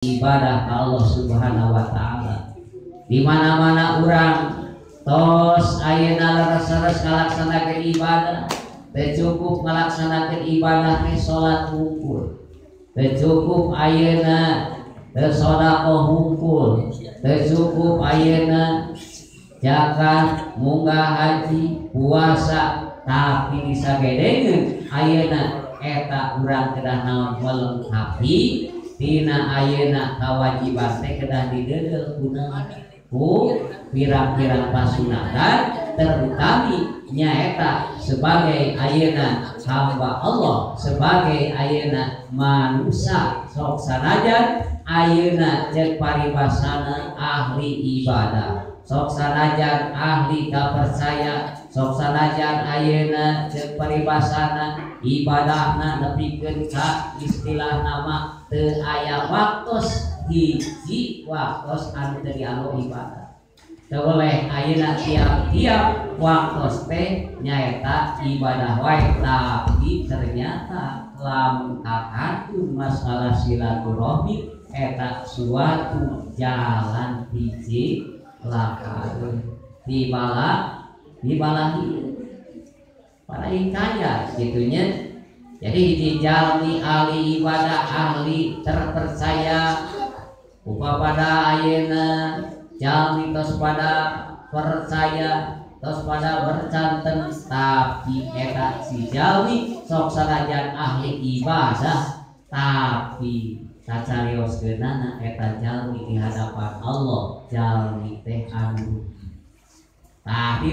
Ibadah ka Allah Subhanahu wa taala. Di mana-mana urang tos ayeuna leres-leres ngalaksanakeun ibadah, teu cukup ngalaksanakeun ibadah teh salat hungkul. Teu cukup ayeuna teu sedekah hungkul, teu cukup ayeuna zakat, munggah haji, puasa, tapi disagedengeun ayeuna eta urang kedah naon melengkapi dina ayeuna kawajiban teh kedah dideudeuh ku pirang-pirang pasunatan, terutami nyaeta sebagai ayeuna hamba Allah, sebagai ayeuna manusia. Sok sanajan ayeuna cek paribasana ahli ibadah, sok sanajan ahli kapercaya, sok sanajan ayeuna cek paribasana ibadahna nepikeun ka istilah nama teu aya waktos hiji waktos anu teu dianggo ibadah. Teu boleh ayeuna tiap-tiap waktos teh nyaeta ibadah wae, tapi ternyata lamun kakantun masalah silaturahmi eta suatu jalan hiji lakareun dibala dibalahi para kaya gitunya. Jadi hiji jalmi ahli ibadah, ahli terpercaya, upapada ayeuna jalmi tos pada percaya, tos pada bercanten, tapi eta si jalmi sok sanajan ahli ibadah tapi kacarioskeunana eta jalmi di hadapan Allah jalmi teh anu tah.